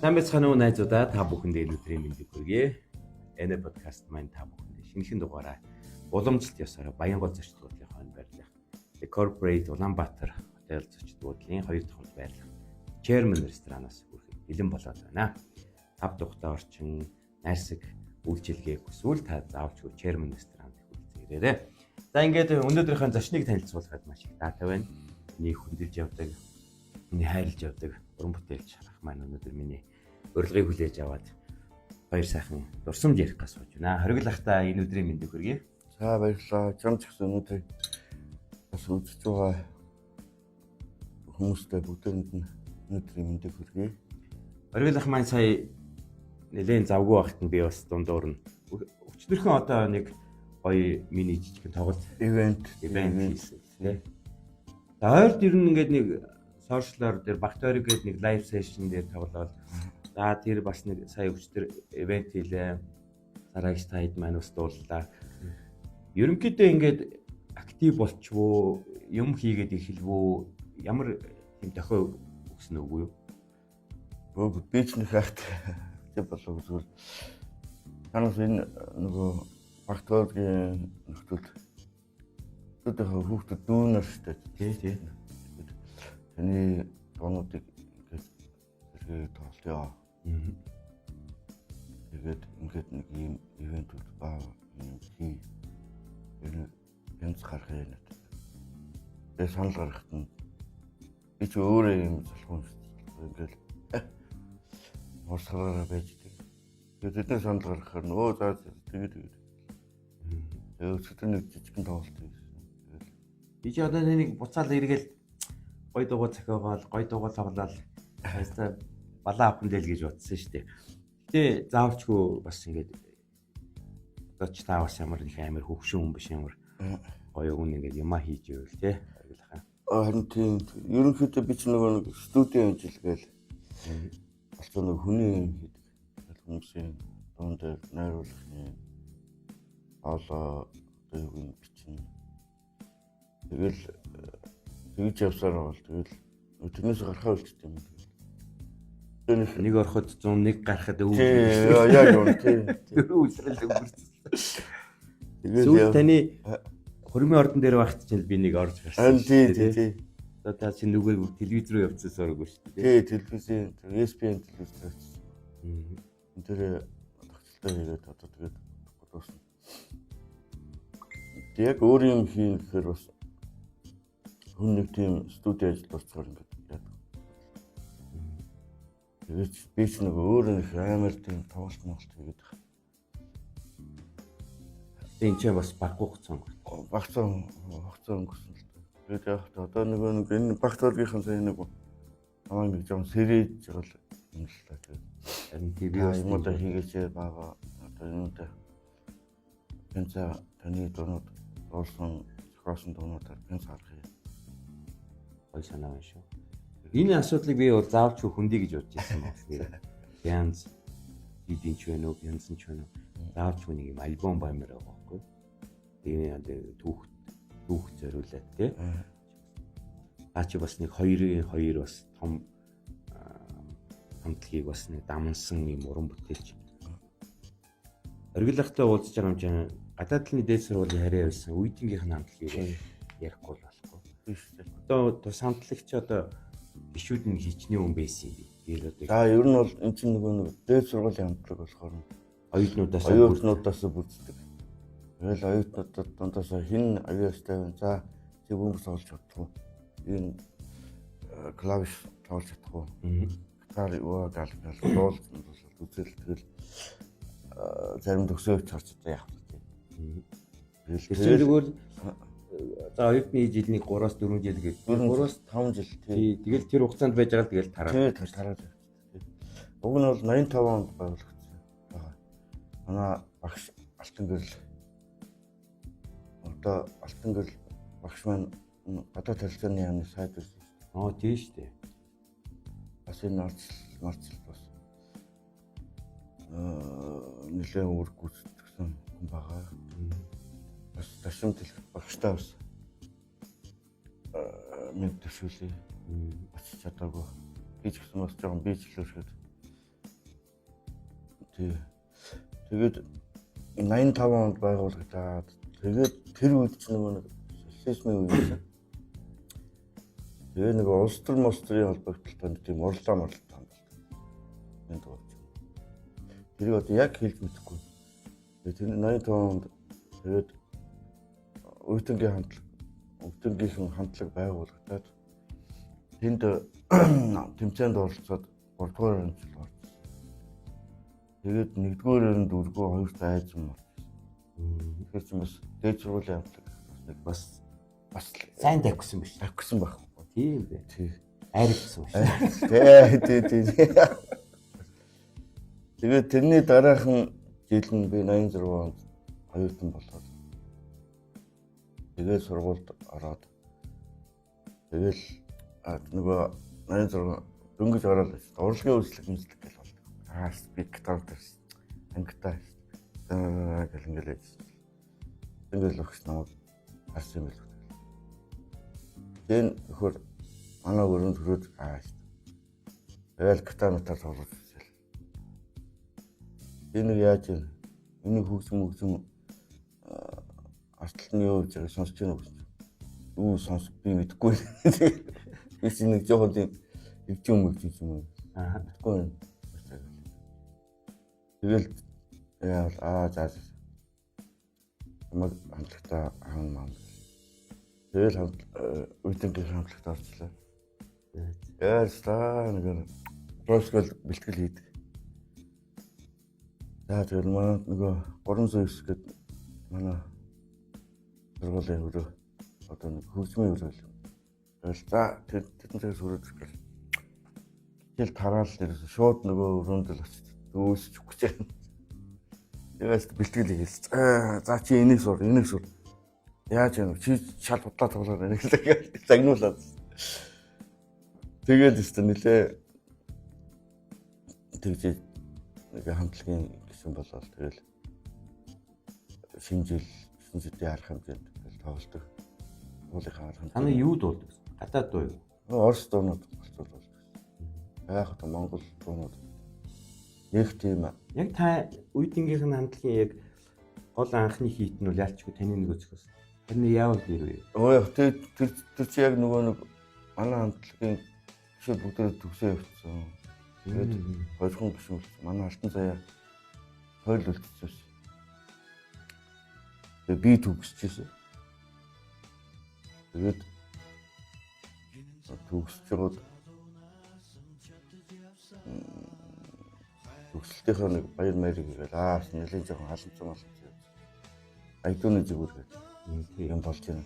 Сайн байцгаана уу найзуудаа, та бүхэнд энэ өдрийн мэндийг хүргэе. Энэ подкаст маань та бүхэнд шинэхэн дугаараа уламжлалт ёсоор Баянгол зочид буудлын хойно байрлах The Corporate Улаанбаатар Hotel зочид буудлын 2 дахь хонд байрлах Chairman ресторанаас хүрэхэд бэлэн болоод байна. Тав тухтай орчин, найрсаг үйлчилгээг хүсвэл та заавчгүй Chairman ресторанд хүрэлцэн ирээрэй. За, ингээд өнөөдрийнхөө зочныг танилцуулахад маш их таатай байна. Миний хүндэлж явдаг, миний хайрлаж явдаг уран бүтээлч ах маань өнөөдөр миний урилгыг хүлээж аваад хоёр сайхан дурсамж ярих гэж сууж байна. Хоригл ахта, энэ өдрийн мэндийг хүргэе. За, баярлалаа. Чам ч гэсэн өнөөдөр бас үзэж байгаа хүмүүстээ бүгдээрэнд нь өнөөдрийн мэндийг хүргэе. Хоригл ах маань сая нэлээд завгүй байхад нь би бас дундуур нь өчтөрхөн одоо нэг гоё мини жижигхэн тоглолт event event хийсэн, тий. За, ойрд ер нь ингээд нэг social оор дээр Багт ойрог гээд нэг live session дээр тоглоод, за, тэр бас нэг сая өчтөр event хийлээ. Сарагч таад маань бас дууллаа. Ерөнхийдөө ингээд active болчихвоо, юм хийгээд эхэлвүү, ямар тийм дохио өгсөн үгүй юу? Өө, би ч нэг active болов, зүгээр. Танаас энэ нөгөө Багт ойргийн нөхцөл төдөө хүүхдүүд дүүнер штэ. Тий. Таны дуунуудыг ингээд зэрэг тоглоё. Тэгээд ингээд нэг ийм event үүд баа юм хий. Энэ янз гаргая надад. Тэгээд санал гаргахад нь би ч өөрөө юм залхуу юм шүү дээ. Ингээл уурсгараараа байж тэг. Тэгээд тэдний санал гаргахаар нөө за тэгээд тэгээд. Тэгээд өчигдөр нэг жижигхэн тоглолт хийсэн. Тэгэл Би чи одоо нэг буцаал эргээл гой дугуй зохиогоол, гой дугуй тоглоал хайсаа балаа авах нь л гэж бодсон шүү дээ. Гэтэ заавчгүй бас ингээд одоо ч та бас ямар нэг амар хөвшин хүн биш, ямар гоё хүн ингээд юмаа хийж ивэл, тий. Хоёулахаа. Харин тийм, ерөнхийдөө би ч нөгөө нэг студийн ажил гээл болцоо нэг хүний юм хийдэг. Тэгэл хүмүүсийн дуун дээр найруулах юм хоолой одоо юу юм бичнэ. Тэгэл тэгж явсаар бол тэгэл тэрнээс гарахаа болчтой юм. Тэгэл Нэг ороход 101 гарахад өвөл. Тий, яг юм, тий. Дөрөв үлрэл өнгөрсөн. Тэгэл Сүүл таны хурмын ордон дээр байхад чинь би нэг орж гарсан. Харин тий. Одоо та чинь нөгөө телевиз рүү явцсан сураг шүү дээ. Тий, телевизийн ESPN телевиз рүү очсон. Энэ тэр тогтолтой хийгээд одоо тэгээд дуусна. Тэг яг өөр юм хийн гэхээр бас хүн нэг тийм студи ажил болцохоор ингээд яадаг. Тэгээд би ч нэг өөр нэг амар тийм тоглолт молт хийгээд байгаа. Энэ чинь бас баггүй хугацаа өнгөрсөн. Багцаа хугацаа өнгөрсөн л дээ. Тэгээд яг та одоо нөгөө нэг энэ Багт ойргийнхан сая нэг намайг нэг жоон сэрээж байгаа л юм л та. Тэгээд Харин тий, би би бас юмудаа хийгээч баага, одоо юмудаа пенса, таны дуунууд дуулсан, зохиосон дуунуудаар пенс гаргая. Гоё санаа байна шүү. Энэ асуудлыг би бол заавч хөндөй гэж бодож ирсэн байна. Янз CD ч байна уу, янз нь ч байна уу. Заавч нэг юм альбом баймаар байгаа байхгүй. Тэгээ одоо түүх түүх зориулаад, тий. Та чи бас нэг хоёрын хоёр бас том хамтлагийг бас нэг дамнсан юм уран бүтээлч. Оргилахтай уулзж байгаа юм чинь гадаад талын дээд сургуулийн харьяа байсан үеийнхийнх нь хамтлагийг ярихгүй бол болохгүй. Биш үү. Одоо тус хамтлагч одоо гişүүд нь хичнээн хүн байсан юм бэ? Тэгэл одоо За, ер нь бол эн чинь нөгөө нэг дээд сургуулийн хамтлаг болохоор оюутнуудаас оюутнуудаас бүрддэг. Тэгэл оюутнуудад дундаас хэн авиастай байна. За, чи бөмбөг тоглож чадах уу? Энэ клавиш тоглож чадах уу? Гитар юу гал гал дуул үзэл тэгэл зарим төгсөөч харж одоо яах вэ? Тэгэл Тэр чинь зүгээр за оюутны жил нэг 3-аас 4 жил гэж 3-аас 5 жил, тий. Тий, тэгэл тэр хугацаанд байж байгаа л тэгэл тараа. Тий, тараад явчихсан. Уг нь бол 85 онд байгуулагдсан байгаа. Манай багш Алтан гэрэл, одоо Алтан гэрэл багш маань гадаад харилцааны яамны сайд байсан шүү дээ. Аа, тий шүү дээ. Бас энэ орцол марцал бас нэлээд үүрэг гүйцэтгэсэн хүн байгаа. Бас ташрамт хэлэх багштай бас мэд төвшүүлээ. Очиж чадаагүй. Би ч гэсэн бас жоохон бичлээшгээд Тий. Тэгээд 85 онд байгуулагдаад тэгээд тэр үед ч нөгөө нэг социализмын үе байсан. Тэгээ нэг улс төр мострын холбогдлолтой нэг тийм уралдаан моралдаан болдог. Энэ дуу. Тэрийг одоо яг хэлж мэдэхгүй. Тэгээ тэр 85 онд тэгээд оюутангийн хамтлаг, оюутангийнхэн хамтлаг байгуулагдаад тэнд тэмцээнд оролцоод 3 дугаар жил орсон. Тэгээд 1-р өрөнд өргөө, 2-т айзан орсон. Тэгэхээр чи бас дээд сургуулийн хамтлаг бас нэг бас бас сайн давхсан биш. Давхсан байхгүй. Тийм бэ. Тий. Айрагдсан биш. Тий, тий, тий. Тэгээд тэрний дараахан жил нь би 86 онд оюутан болоод тэгээд сургуульд ороод тэгэл нөгөө 86 дөнгөж ороод урлагийн үйлчлэг мэтлэг гэл болдог. Аа би гитар дээрс ангитай гэл ингээл ингээл өгч намайг харсан юм байл. Тэн нөхөр манай өрөөнд төрөөд аа тэгэл гитар метал тоглож үзэл. Энэ яаж юм? Энийг хөгжим хөгжим арталт нь юу гэж байгааг сонсож байна уу гэсэн. Юу сонс би мэдэхгүй. Би чинь нэг жоохон тийм хөгжим хөгжим юм уу? Аа. Мэдэхгүй юм. Тэгэл яавал аа за за. Намайг хамтлагтаа хаан маан. Тэгэл хамт үеийнхэн хамтлагт орчлоо. Яасан нэг профессионал бэлтгэл хийдэг. За тэгэл манай нөгөө 309 гэдэг манай сургуулийн өрөө одоо нэг хөгжмийн өрөө л. Тэгэл за тэр тэдэн цагаас өрөөд ирэх. Хичээл тараал дээрээс шууд нөгөө өрөөнд л очиж дөөсч өгч юм. Тэгээс бэлтгэл хийсэн. За чи энийг сур, энийг сур. Яаж юм чи шал худлаа тоглоод байна гэлээ загнуулаад. Тэгээд өстө нилээ тэгж нэг хамтлагийн гишүүн болоод тэгэл шинэ жил шинэ жилийн арга хэмжээнд тэгэл тоглолдог. Уулынхаа арга хэмжээ. Таны юу дуулдаг? Гадаад дуу юу? Орос дуунууд болцоод болдог. Яг одоо Монгол дуунууд нэг тийм Яг та үеийнхийнх нь хамтлагийн яг гол анхны хийт нь бол ялчгүй таны нэг зөхиос. Харин яавал нэр вэ? Өө яг тэр тэр чи яг нөгөө нэг манай хамтлагийн гишүүд бүгдээ төгсөө явцсан. Тэгээд хоёр хүн гишүүн болсон. Манай алтан заяа хоёул үлдчихсэн. Тэгээ би төгсөжсэн. Тэгээд төгсөж байгаад төгсөлтийнхөө нэг баяр маярыг хийгээл аа нэлээд жоохон халамцсан болчихсон. Айдууны зүгээр гэдэг юм болж байна.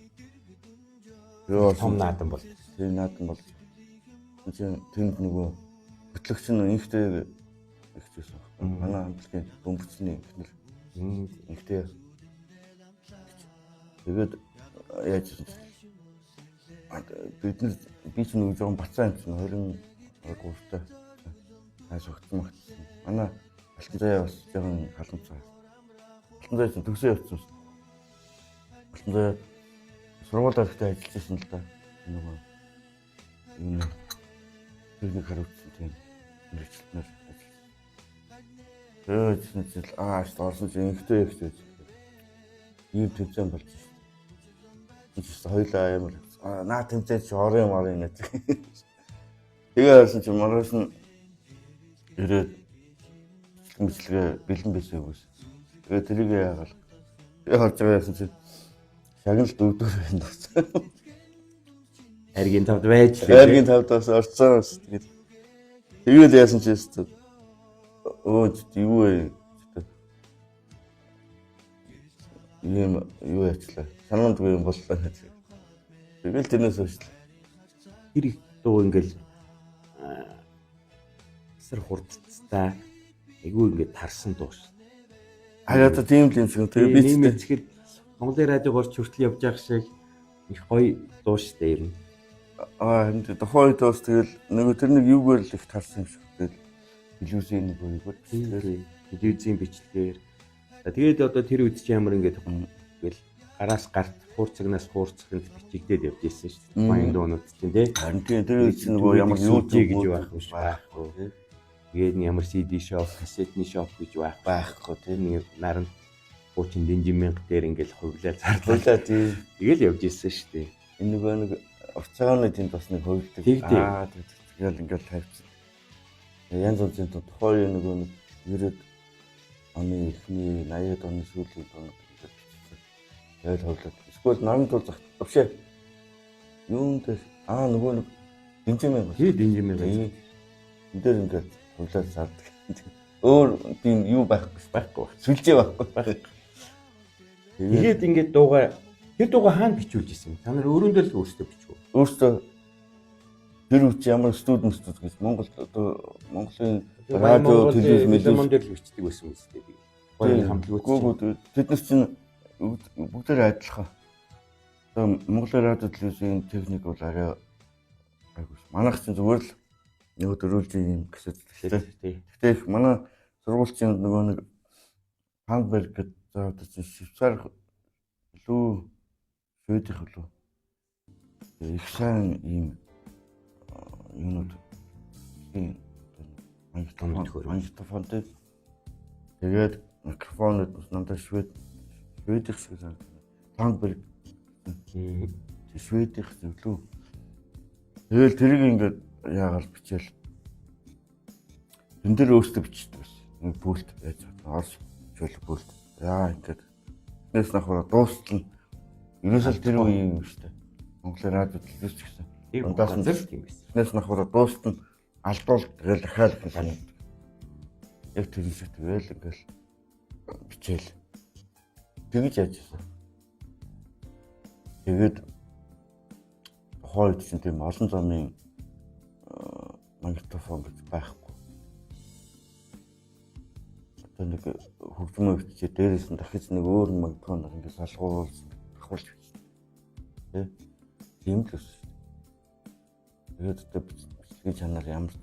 Юу том наадам бол. Тийм наадам болж. Энд тэнд нөгөө хөтлөгч нь инхтэй ихтэйсэн байхгүй. Манай хамтлагийн бөмбөцний ихнэр инхтэй. Тэгээд яаж юм бид нар би ч нөгөө жоохон бацаа юм чинь 23 таа цааш огцсон магтсан. Манай алтан заяа бас жоохон халамцаа. Алтан заяа чинь төгсөө явцсан шүү. Алтан заяа сургууль дарагтай ажиллаж байсан л да. Нөгөө юм техник хариуцсан тийм мэргэжилтнэр ажилласан. Тэгээд чинь аа орсон чинь инхтэй их гэж ийм тэмцээн болж шүү. Энэ чинь хоёлаа амар наа тэмцээн чи орон юм орон юм гэдэг. Тэгээ харсан чинь маргааш нь ирээд мэтлэгээ бэлэн байсан юм биш. Тэгээ тэрийг яагаал. Тэгээ харж байгаа яасан чинь шагнал дөрөвдүгээр байсан болсон. Аргийн тавд байж лээ. Аргийн тавд бас орцсон бас. Тэгээд тэгээд яасан чи өстө. Өө юу вэ? Ийм юу яачлаа. Санаандгүй юм боллоо гэж. Тэгэл тэрнээс хойш л тэр их дуу ингээл асар хурдцтай айгүй ингээд тарсан дуу шүү. Аа одоо тийм л юм шиг. Тэгээ би ч мэдэхэд Монголын радиог орч хүртэл явж байгаа шиг их гоё дуу шүү дээ ер нь. Аа харин тухайн үед бас тэгэл нөгөө тэр нэг юугаар л их тарсан юм шиг. Тэгэл телевизийн нэг юугаар тэгэл телевизийн бичлэгээр. Тэгээд одоо тэр үед чи ямар ингээд ингээл гараас гарт хуурцагнаас хуурцагт бичигдээд явж ирсэн шүү дээ. Тухайн дуунууд чинь тий. Харин тийм тэр үед чинь нөгөө ямар YouTube гэж байх юм шиг байхгүй. Тэгээд ямар CD shop, кассетны shop гэж Байхгүй тэр нэг наран хуучин дэнжин мянга дээр ингээл хувлаа зарлаа. Хувлаа тий. Тэгэл явж ирсэн шүү дээ. Энэ нөгөө нэг урт цагааны тэнд бас нэг хувилдаг. Тэгдэг. Аа тэгэл ингээл тавьчихсан. Янз янзын тухайн нөгөө нэг 90-ад оны эхний 80-ад оны сүүлийн дунд ингээд бичсэн. Тэгэл хувлаад. Эсвэл наран тул зах төвшөө. Юун дээр нөгөө нэг дэнжин мянга. Тий дэнжин мянга. Энд дээр ингээд хувлаад зардаг. Өөр тийм юу байхгүй байхгүй. Сүлжээ байхгүй. Тэгээд ингээд дууга тэр дууга хаана бичүүлж исэн? Та нар өрөөндөө л өөрсдөө бичв. Өөрсдөө тэр үуч ямар студ мстуд гэж Монголд одоо Монголын радио, телевиз, мэлмон дээр л бичдэг байсан юм зү. Тухайн хамтлагууд чинь. Тэд нар чинь бүгдээрээ адилхан. Одоо Монголын радио телевизийн техник бол арай гайгүй. Манайх чинь зүгээр л нөгөө дөрвөлжин юм гэсэн тий. Гэхдээ их манай сургуульчин нөгөө нэг Ханберг гэдэг за одоо чинь Швейцар илүү Шведийнх илүү их сайн ийм юунууд тийм магнитофонтой тэгээд микрофонууд бас надад Шведийнх шиг санагдав. Ханберг Шведийнх зөвлөө. Тэгэл тэрийг ингээд яагаал бичээл. Тэн дээр өөртөө бичдэг байсан. Нэг пульт байж байгаа. Орс чөл пульт. Яа ингээд тэрнээс нахаа дуустал нь ерөөсөө тэр үе юм шүү дээ. Монголын радио телевиз ч гэсэн. Ундаас нь л тийм байсан. Тэрнээс нахаа дуустал нь алдвал тэгэл дахиад санагдав. Яг тэр шиг тэгэл ингээл бичээл. Тэгж яаж байсан. Тэгээд тухайн үед чинь тийм олон замын магнитофон гэж байхгүй. Одоо нэг хөгжмөө бичээ дээрээс нь дахиж нэг өөр магнитофоноор ингээд салгуулж давхуулж бичсэн. Тэ? Тийм л өссөн. Тэгээд одоо бичлэгийн чанар ямар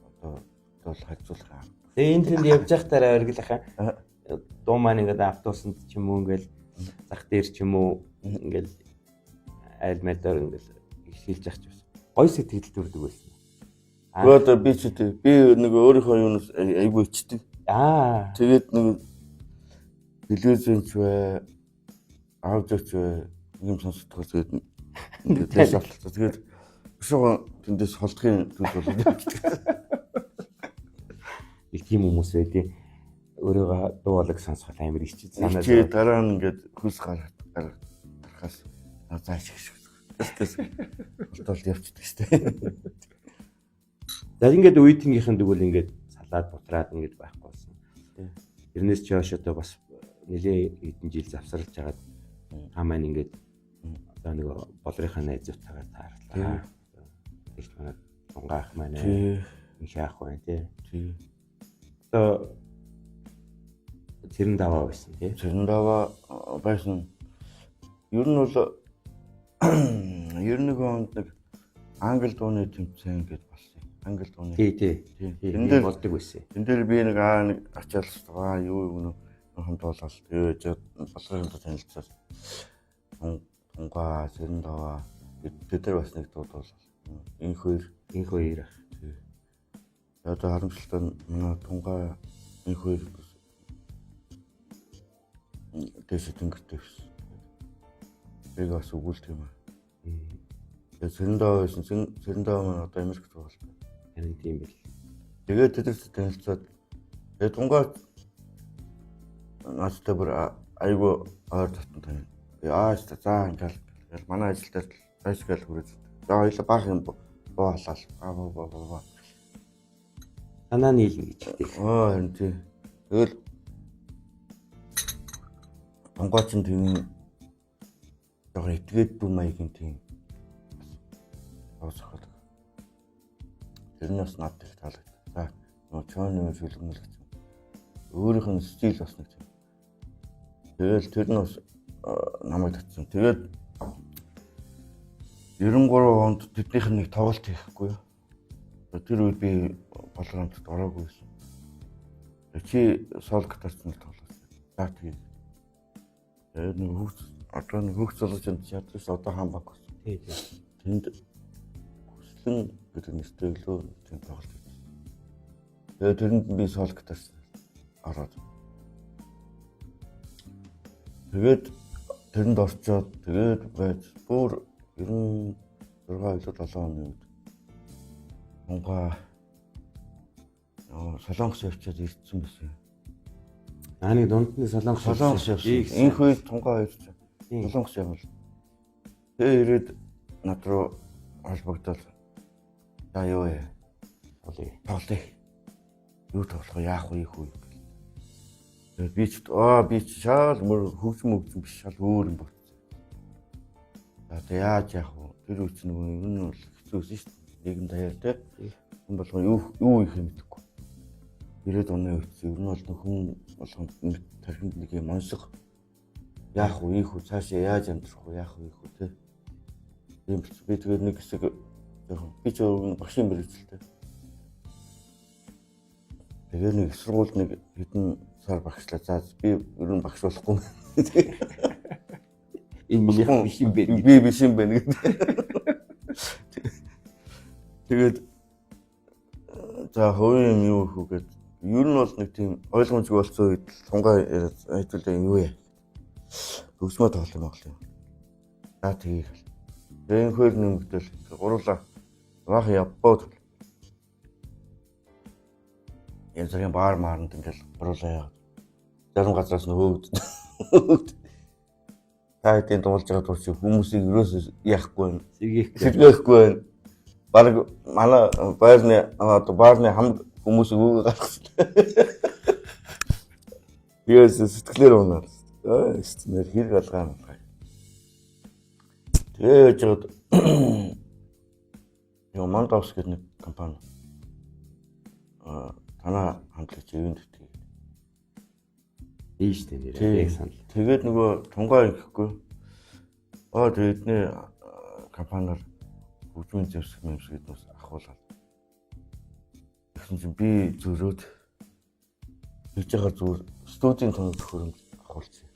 одоо бол хажуулах юм. Тэгээ энэ тэнд явж байхдаа оргилахаа дуу маань ингээд автобусанд ч юм уу ингээд зах дээр ч юм уу ингээд айл майлаар ингээд шилж явах ч байсан. Гой сэтгэл төрдөг байсан. Одоо би ч тий би нэг өөрийнхөө юунаас айгүй ичдэг. Аа. Тэгээд нэг телевизэн ч бай, аудио ч бай юм сонсдохоор тэгээд ингээд дээш автлаа. Тэгээд бишээ тэндээс холдохын зүйл болоод явчихдаг. Их тийм хүмүүс байдیں۔ Өөрийгөө дуу хоолойг сонсоход амар ичиж санаа. Чи дараа нь ингээд хөлс гарахаас зааш гэх. Тэс болтол явчихдаг шүү дээ. За ингээд үеийнхийнхэн тэгвэл ингээд салаад бутраад ингээд байхгүй болсон. Тэрнээс ч хойш одоо бас нэлээ хэдэн жил завсарлаж хагаад та маань ингээд одоо нэг болрынхаа найзуудтайгаар таарлаа. Тэгт манай тунгаа ах маань их яах вэ тий. Одоо цэрэн даваа байсан тий. Цэрэн даваа байсан. Ер нь бол 91 онд нэг англи дууны тэмцээн гэж болсон. Англи дууны. Тий, тий. Тэн дээр болдог байсан. Тэн дээр би нэг нэг ачаал аа юу юу нөх дуулал тэгээ болгоомжтой танилцаад тунгаа цэрэн даваа тэд нар бас нэг дуу дуулал. Инх хоёр ах. Тий. Одоо харамсалтай нь манай тунгаа инх хоёр дэше тэнгэртэй байсан. Тэрийг бас өгүүлдэг юм аа. Тэгээ цэрэн даваа байсан. Цэрэн даваа маань одоо Америкт байгаа. Харин тийм бил. Тэгээд тэдэрт танилцаад тэгээд тунгаа надтай бүр айгүй ойр татан тань. Би аа за ингээл манай ажил дээр зайшгаал хүрээд. За хоёлаа баах юм буу халаал. Аа буу буу буу. Санаа нийлнэ гэж хэлдэг. Аа харин тий. Тэгэл тунгаа чинь тийм жоохон итгээдгүй маягийн тийм зохиолог. Тэр нь бас надад их таалагдав. За нөгөө чооны шүлгэмэл гэж. Өөрийнх нь стил бас нэг тийм. Тэгэл тэр нь бас намайг татсан. Тэгээд 93 онд тэднийх нь нэг тоглолт хийхгүй юу. Тэр үед би болгоомжт ороогүй байсан. Чи соло гитарч нар тоглосон. За тэгээд тэгээд нэг хүүхд одоо нэг хүүхд залууч юм чадварс одоо хаан баг болсон. Тий, тий. Тэнд хүслэн гэдэг нэртэй лөө тийм тоглолт хийсэн. Тэгээд тэрэнд би соло гитарч ороод. Тэгээд тэрэнд орчоод тэгээд байж бүр 96 илүү 7 оны үед Тунгаа Солонгос явчаад ирсэн байсан. Аа нэг дунд нь Солонгос Солонгос явсан. Инх үед Тунгаа хоёр Солонгос явал. Тэгээ ирээд над руу холбогдол. За юу вэ? Тоглоё. Тоглоё. Юу тоглох вэ? Яах вэ? Их үү? Тэгээд би ч би ч шал мөр хөгжим биш шал өөр юм болчихсон. За тэг яаж яах вэ? Тэр үе чинь нөгөө ер нь бол хэцүү байсан шүү дээ. Нийгэм даяар те. Хүн болгон юу хийх юм мэдэхгүй. 90-ад оны үед ер нь бол хүн болгонд нэг тархинд нэг юм онцлог яах вэ? Ийх үү? Цаашаа яаж амьдрах вэ? Яах вэ? Ийх үү те. Тийм болчих. Би тэгээд нэг хэсэг жоохон би ч багшийн мэргэжилтэй. Тэгээд нэг их сургуульд нэг хэдэн сар багшлаа. За би ер нь багш болохгүй. Энэ миний биш юм бэ? Би биш юм байна гэдэг. Тэгээд за хувийн юм юу их үү гэд ер нь бол нэг тийм ойлгомжгүй болсон үед тунгаа яриад хэдүүлээ юу яа. Хөгжмөө тоглох юм Монгол юм. За тгийх. Тэгээд хоёр нэмэгдэл гурлаа. Баах явбод. Янз бүрийн баар мааранд ингээл гурлаа яагаад. Зарим газраас нь хөөгд. Та хэдийн дуулж байгаа тул чи хүмүүсийг ерөөсөө яахгүй байна. Сэргээхгүй байна. Бараг манай байрны одоо баарны хамаг хүмүүсийг өгөө гаргасан. Яс сэтгэлээр унаад. Аа сэтгэлээр хэрэг алгаа юм байна. Тэгээд жоод ёо Мандовс гэдэг нэг компани танаа хамтлагч ивент өгдөг. Тийм шүү дээ нэрээ. Яг санал. Тэгээд нөгөө тунгаа ингэхгүй. Аа тэгээд эдний компаниар хөгжмийн зэвсэг мэмсэг гэднээс ахуулаад. Тэгсэн чинь би зөрөөд хийж байгаа зүгээр студийн тоног төхөөрөмж ахуулсан.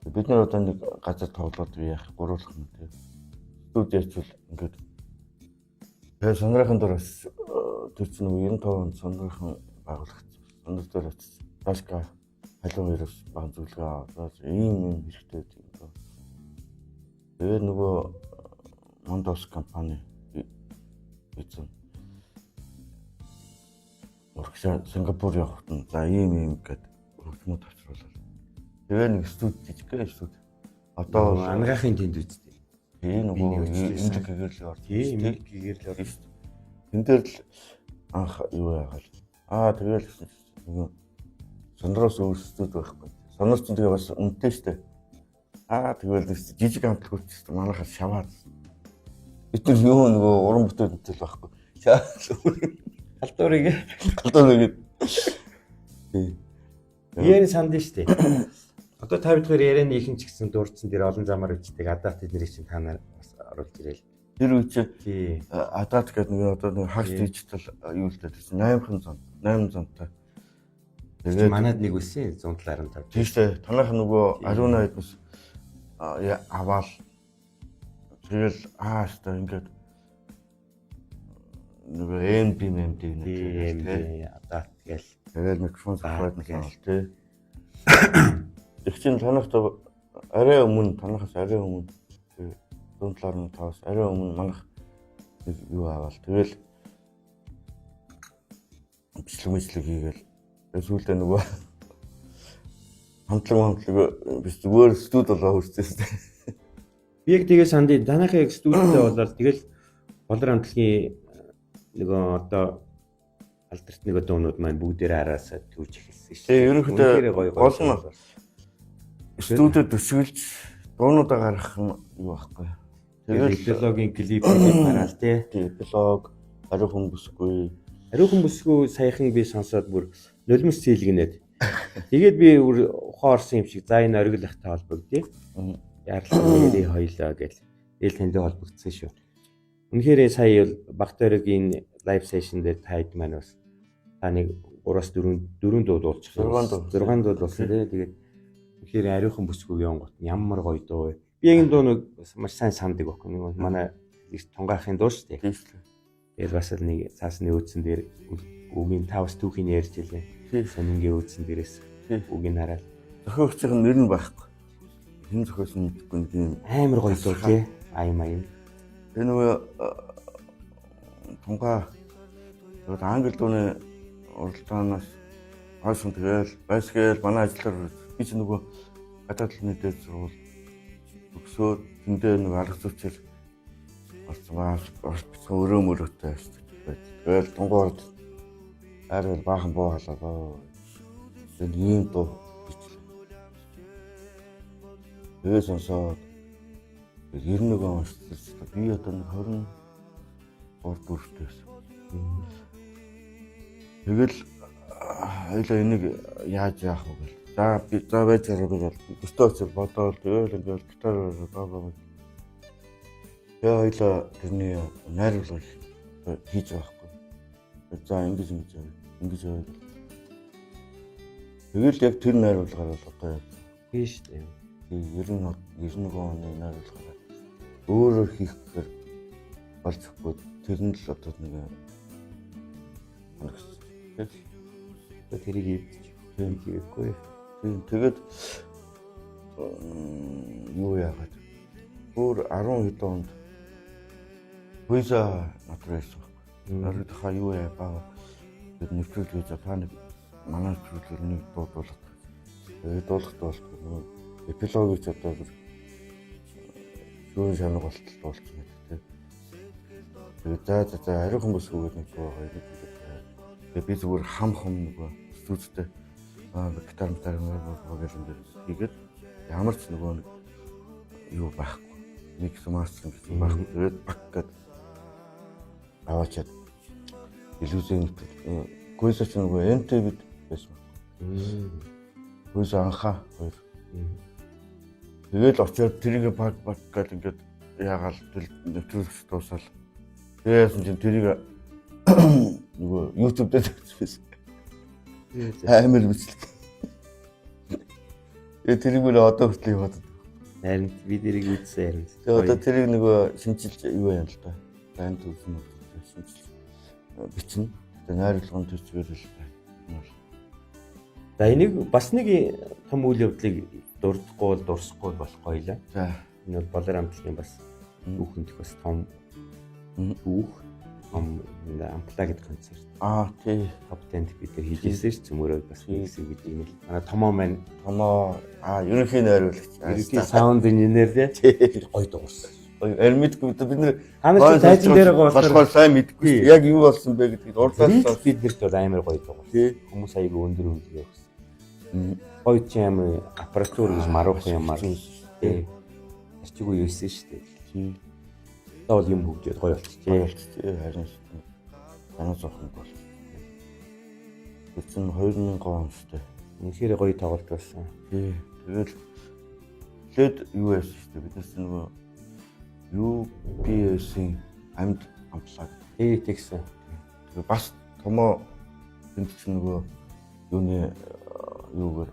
Бид нар одоо нэг газар тоглоод яах гуруулах юм те. Студи ячвал ингээд тэгээд сандрахын дор бас тэр чинь нөгөө 95 онд сандрахын байгуулагдсан. Сандар дээр очиж Башка халуун хоёроос бага зөвлөгөө аваад ийм юм хэрэгтэй гэдэг юм. Тэгээд нөгөө Мондос компани эзэн урагшаа Сингапур явахад нь за ийм ийм гэд хөгжмөө тавчруулаад. Тэгээ нэг студи жижигхэн студи. Одоо ангаахын тэнд үсттэй. Тэгээ нөгөө эмнэлэг гэгэрэл орж. Тийм эмнэлэг гэгэрэл орж. Тэн дээр л анх юу яагаал. Аа тэгэл гэсэн нөгөө сондроос өөр студи байхгүй. Сонор чинь тэгээ бас үнэтэй штэ. Аа тэгэл жижиг хамтлаг үүсчихсэн. Манайхаа шаваад. Бид нар юу нөгөө уран бүтээлтэй л байхгүй. Галдуурыг галдуурыг. Тий. Ярин санд штэ. Одоо та бид хоёр ярианы ихэнх ч гэсэн дурдсан дээр олон замаар үчдэг адат эднэрийг чинь та нар бас оруулж ирээл. Тэр үе чи адат гэдэг нэг одоо нэг хагас дижитал юу л дээ тэр чинь 8 зонтой. Тэгээд манад нэг үсэн 107.5. Тийм штэ. Танайх нөгөө ариуна эднес аваал тэгэл аа штэ ингээд нөгөө MD MD нэг адат гээл тэгэл микрофон зохиод нэг бол тий. Тэг чинь танахт арай өмнө танахаас арай өмнө 107.5-аас арай өмнө манах нэг юу аваал тэгэл бичлэг мэтлэг хийгээл сүүлдээ нөгөө хамтлаг биш зүгээр студ болоо хүрсэн. Би яг тэгээ санд танайхаа яг студидтэй болоод тэгэл болор хамтлагийн нөгөө одоо алдарт нэг дуунууд маань бүгдээрээ араасаа түүж эхэлсэн шүү. Тэгээ ерөнхийдөө гол нь студид төсөөлж дуунуудаа гаргах нь юу байхгүй. Тэгэл эпилогийн клип гараал тий. Эпилог, ариухан бүсгүй. Ариухан бүсгүй саяхан би сонсоод бүр нулимс зээлгэнээд. Тэгээд би бүр ухаан орсон юм шиг за энэ ориглохтой холбогдъё. Яарлаа нэрээ хоёлоо гэл. Тэгэл тантай холбогдсон шүү. Үнэхээр сая бол Багтойрогийн лайв сешн дээр таад маань бас та нэг 3-4 дуу дуулчихсан. 6 дуу дуулсан тий. Тэгээд үнэхээр ариухан бүсгүй явангууд ямар гоё дуу вэ. Би яг энэ дууныг маш сайн санддаг байхгүй. Нэг манай их тунгаахын дуу шүү дээ. Тийм шүү. Тэгэл бас л нэг цаасны үүдсэн дээр үгийн та бас түүхийг ярьж илээ. Сонингийн үүдсэн дээрээс үгийг хараад зохиогчийн нэр нь байхгүй. Хэн зохиосон мэдэхгүй нэг юм амар гоё дуу тий. Аян маян. Тэр нөгөө тунгаа тэгээд англи дууны уралдаанаас хойш тэгэл байсгээл манай ажиллаар би ч нөгөө гадаад талны дээд сургууль төгсөөд тэндээ нэг арга зүйчээр орсон баа бицэн өрөө мөрөөтэй байж. Тэгэл тунгуур арай баахан буу халаа. Тэгээд ийм дуу бичлээ. Тэгээ сонсоод 91 он уншсан. Би одоо нэг 23 дөрөвтэй байсан. Тэгэл хоёлаа энийг яаж яах вэ гэл. За би за байж байгаа гэж өстөө очил бодоол тэгэл ингээл гитар баа баа. Тэгээ хоёлаа тэрний найруулга хийж байгаа байхгүй. За ингэж ингэж ингэж яваа. Тэгэл яг тэр найруулгаар бол одоо яг тийм шүү дээ. 90 91 оны найруулгаар өөрөөр хийх гэхээр болж өгөхгүй тэр нь л одоо нэг ханагч. Одоо тэрийг эвдэж тийм хийгээгүй. Тийм тэгээд юу яагаад өөр 10 хэдэн онд виза натраа ирсэн байхгүй. Нарийнхаа юу яа баа тэр нэвтрүүлэг виза та нэг манай нэвтрүүлгээр нэг дуудуулах. Тэгээд дуулах дуулах нөгөө эпилог гэж одоо шүүн шанаг болтол дуулсан гэдэг тийм. Тэгээд за за за ариун хүмүүс үгээд нэг дуу байгаа нэг. Тэгээд би зүгээр хам хам нөгөө студидтэй гитар гитар гэл ингээд хийгээд ямар ч нөгөө нэг юу байхгүй. Микс мастер гэсэн байхгүй. Тэгээд баг гэд аваачаад иллюзийн гүйсэч нөгөө MTV-д байсан байхгүй. Гүйс анхаа хоёр. Тэгэл очиод тэрийг баг баг гэл ингээд яагаал нэвтрүүлэгч дуусаал. Тэгээс чинь тэрийг нөгөө YouTube дээр тавьсан байсан. Амар бичлэг. Тэгээ тэрийг бүр одоо хүртэл яваад. Харин би тэрийг үзсэн харин. Тэгээ одоо тэрийг нөгөө шинжилж юу юм л да. Банд үзсэн үү шинжилж бичнэ. Тэгээ найруулгын тэр зүгээр л байна. За энийг бас нэг том үйл явдлыг дурдахгүй бол дурсахгүй болохгүй лээ. За энэ бол Болор амтлагийн бас түүхэндх бас том түүх том амтлаа гэдэг концерт. Аа тий. Топ 10-д бид нэр хийжсэн ш цөмөрөө бас нэг хэсэг бид юм л. Манай томоо маань томоо ерөнхий найруулагч. Ерөнхий саунд инженер тий. Тэр гоё дуурсан. Гоё мэдгүй бид нэр ханаа тайзан дээр байгаа болохоор сайн мэдгүй. Яг юу болсон бэ гэдгийг урдаас бид нэрт бол амар гоё дуурсан. Хүмүүс аягүй өндөр үнэлгээ өгсөн. Гоё чи амар аппаратур гэж маруухан юмар тий. Арчигүй юусэн шүү дээ. Тий. Одоо бол юм хөгжөөд гоё болчихжээ. Харин санаа зовхон бол. Тэр чинь 2000 он шүү дээ. Үнэхээр гоё тоглолт болсон. Тий. Тэгэл эхлээд юу яасан шүү дээ. Бид нар нөгөө UPS-ийн амьд амтлаа. Тий, тэгсэн. Тэгээ бас томоо тэнд чинь нөгөө юуны юугаар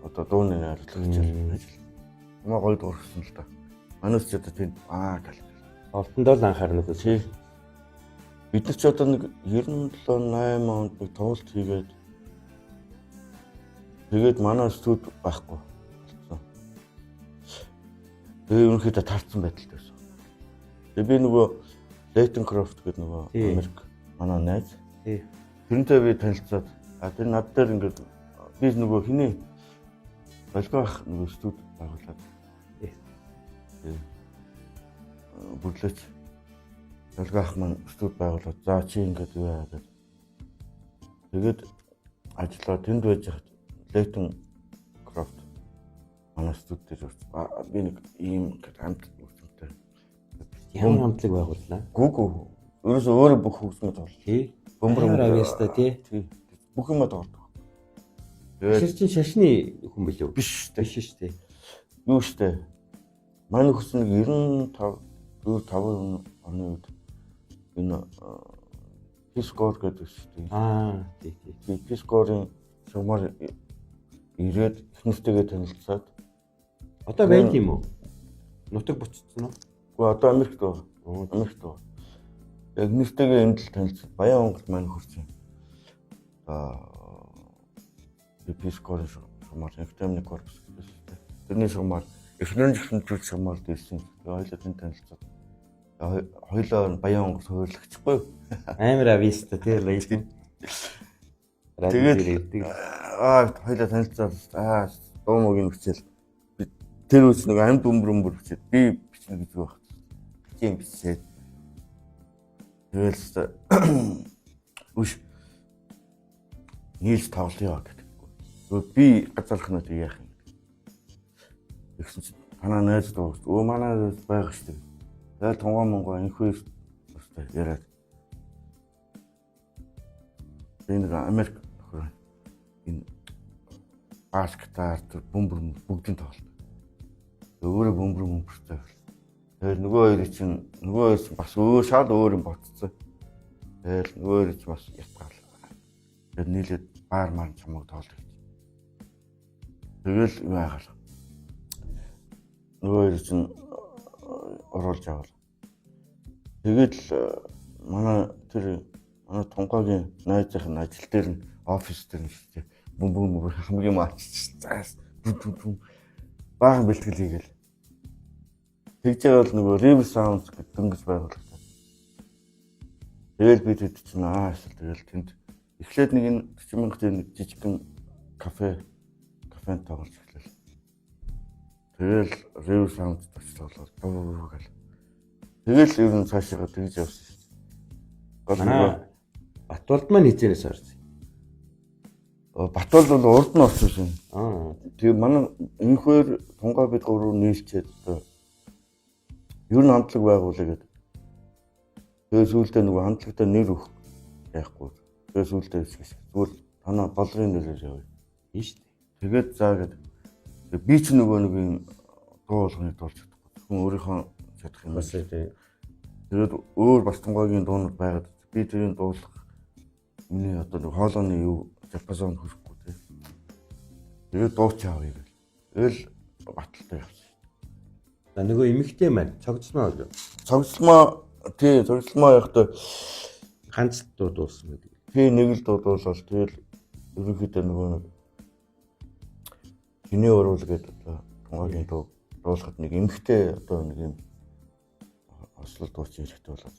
одоо дууны найруулагч ажил. Томоо гоё дуурсан л да. Манайс ч одоо тэнд гал. Олтондоо л анхаарна үгүй. Тий. Бид нар ч одоо нэг 97 8 онд нэг тоглолт хийгээд тэгээд манай студ байхгүй болсон. Тэгээ ерөнхийдөө таарсан байдалтай байсан. Тэгээ би нөгөө Leighton Croft гэдэг нөгөө Америк манай найз. Тий. Тэрнтэй би танилцаад тэр над дээр ингээд би нөгөө хиний Болгоох нөгөө студ байгуулад. Тий. Бүрлээч Болгоох маань студ байгуулад за чи ингээд юу яа гэдэг. Тэгээд ажиллаа тэнд байж хат Leighton Croft манай студ дээр би нэг ийм ингээд амт хөгжмөнтэй. Ямар хамтлаг байгууллаа? Гүг ерөөсөө өөрөө бүх хөгжмөд тоглоо. Тий. Бөмбөр авьяастай тий. Тий. Бүх юмаа тоглодог. Тэгээд тэр чинь шашны хүн билүү? Биш биш шүү дээ. Юу штэ. Манай нөхөс нэг 95 4 5 оны үед энэ Peace Corps гэдэг шүү дээ. Аа тий тий. Peace Corps-ын шугамар ирээд эхнэртэйгээ танилцаад одоо байд юм уу? Нутаг буцсан уу? Үгүй одоо Америкт байгаа. Америкт байгаа. Яг нэртэйгээ энд л танилцсан. Баян Монголд маань хөрсөн. Аа би Peace Corps шугамар, Academic Corps гэсэн. Тэрний шугамар эхнэр нь гэсэн зүйл шугамар ирсэн. Тэгээ хоёулаа тэнд танилцаад хоёулаа Баян Монгол хөөрлөгчгүй. Амар ависта тий лейт. Тэгээд хоёулаа танилцаад дуу муугийн бичээл би тэр үс нэг амьд бөмбөр бичээд би бичнэ гэж байх. Тийм бичээд тэгэл үш нийлж тоглоё гэдэг. Би газарлах нь тэг яах юм. Тэгсэн чинь танаа найз дуу. Өө манай найз байгаа шүү дээ. Тэгэл тунгаа мунгаа энхүү өстэй яриад. Би нэг Америк нөхөр энэ бас гитар тэр бөмбөр бүгдийн тоглолт. Өөрөө бөмбөр бөмбөртэй. Тэгэл нөгөө хоёрыг чинь нөгөө хоёр чинь бас өөр шал өөр юм ботцсон. Тэгэл нөгөө хоёрыг чинь бас ятгаал. Тэгээд нийлээд баар маар чамаг тоглох гэж. Тэгэл юу яагаал. Нөгөө хоёр чинь оруулж авал. Тэгээд л манай тэр манай тунгагийн найзынх нь ажил дээр нь офис дээр нь шүү дээ. Бөм бөм хамгийн маач заас бүм бүм бүм баахан бэлтгэл хийгээл. Тэгж байгаа бол нөгөө River Sounds гэдэг дөнгөж байгуулагдав. Тэгэл би тэд чинь аашил тэгэл тэнд эхлээд нэг энэ 40 мянган нэг жижигхэн кафенд тоглож эхлэв. Тэгэл River Sounds очиж тоглоод буу гэл. Тэгэл ер нь цаашаа тэгж явсан шүү дээ. Гол Манай Батболд маань хизэнээс орсон. Батбол бол урд нь орсон шин. Аа. Тэгээ манай энэхээр тунгаа бид гурав нийлчээд одоо ер нь хамтлаг байгуулъя гэдэг. Тэгээ сүүлдээ нөгөө хамтлагтаа нэр өгөх яахгүй. Тэгээ сүүлдээ хэсэг зүгээр танаа болрын нэрээр явъя. Тийм шүү дээ. Тэгээд заа гэдэг. Би ч нөгөө нэг юм дуу болгоны дуулж чадахгүй. Зөвхөн өөрийнхөө чадах юм. Бас тий. Тэгээд өөр бас тунгагийн дуунууд байгаад би тэрийг дуулах миний одоо нэг хоолойны юу диапазон хүрэхгүй тий. Тэгээд дууч авъя гэл. Тэгэл баталтай явсан. За нөгөө эмэгтэй маань цогцлмоо гэж. Цогцлмоо тий, цогцлмоо явахдаа Ганц дуу дуулсан гэдэг. тий нэг л дуу дуулал тэгэл ерөнхийдөө нөгөө нэг чиний уруул гэдэг одоо тунгагийн дуу дуулахад нэг эмэгтэй одоо нэг юм ослол дуучин хэрэгтэй болоод.